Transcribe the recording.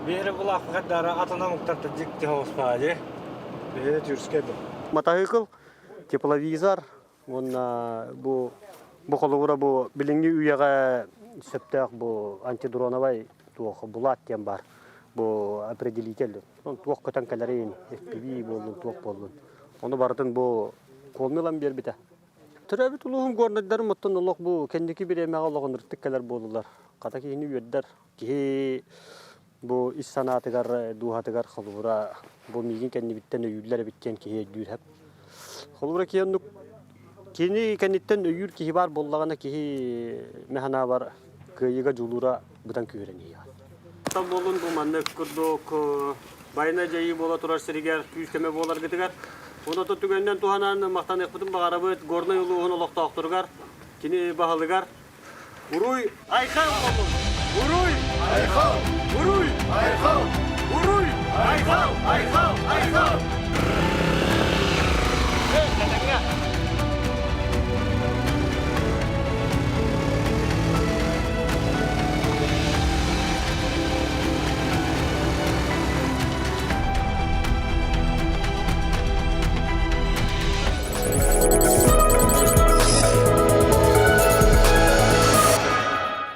Биһиги булаахпыт атын омуктартан дьикти соҕус баҕайы. Биһиги тюркскай бу. Матаһыыкыл, тепловизор уонна бу бу холобура бу билиҥҥи үйэҕэ сөптөөх бу антидроновай туох булат диэн баар. Бу определитель. Туох көтөн кэлэрин, FPV буоллун, туох буоллун. Ону барытын бу колми ылан биэрбитэ. Төрөөбүт улууһум горнайдарым оттон олох бу кэнники бириэмэҕэ олох ыныртык кэлэр буоллулар. Хата киһини үөрдэр. Киһи бу ис санаатыгар, дууһатыгар холобура бу миигин кэннибиттэн өйүүллэр эбит диэн киһи өйдүүр сөп. Холобура киһи оннук кини кэнниттэн өйүүр киһи баар буоллаҕына киһи мин санаабар кыайыыга дьулуура быдан күүһүрэн иһиэҕэ. Буоллун бу маннык курдук байына дьайыы буола турар сиригэр күүс-көмө буоларгытыгар. Онон түгэнинэн туһанан махтаныахпытын баҕарабыт Горнай улууһун олохтоохторугар, кини баһылыгар Уруй Айхал буоллун! Уруй Айхал! Уруй Айхал! Уруй Айхал! Айхал! Айхал!